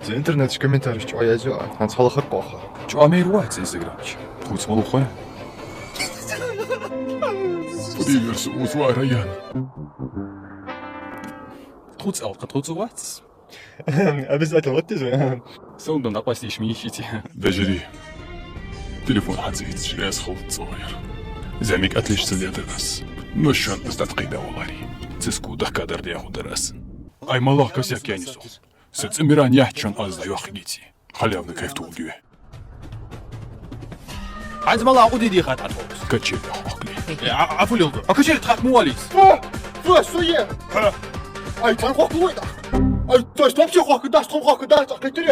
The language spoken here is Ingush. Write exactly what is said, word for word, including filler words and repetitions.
Из интернетаца комментареш чӀоагӀа язъю, хӀанз хьалхара къоха. ЧӀоагӀа майра вац Instagram чу. Тхоца ма лохой. Привет, Узвай район. Тхоца алкха, тхоца вац. Обязательно вот ты же. Саундон дӀакъоастийша ма йиш йий. Вежарий. Телефон хьанца ийцача, из хул цӀояр. ЗӀамига отличница летар аз. Но шоана из дӀатӀакхийда валаре. Циску дахка дар деху дар аз. Ай, малах косяк яьннай со. Са цӀи Миран яхачун аз дӀайоаккхаргьяц. Халявна кайф тулгиве. ХӀанз мала укх ди дийха тӀатховс. Качели хохкли. Э, а, а фу лелду? А качели тхак му валис? Фу! Фу, суе! Ха! Ай, тхан хохку вай да! Ай, то есть вообще хохку даш, тхан хохку даш, так и три.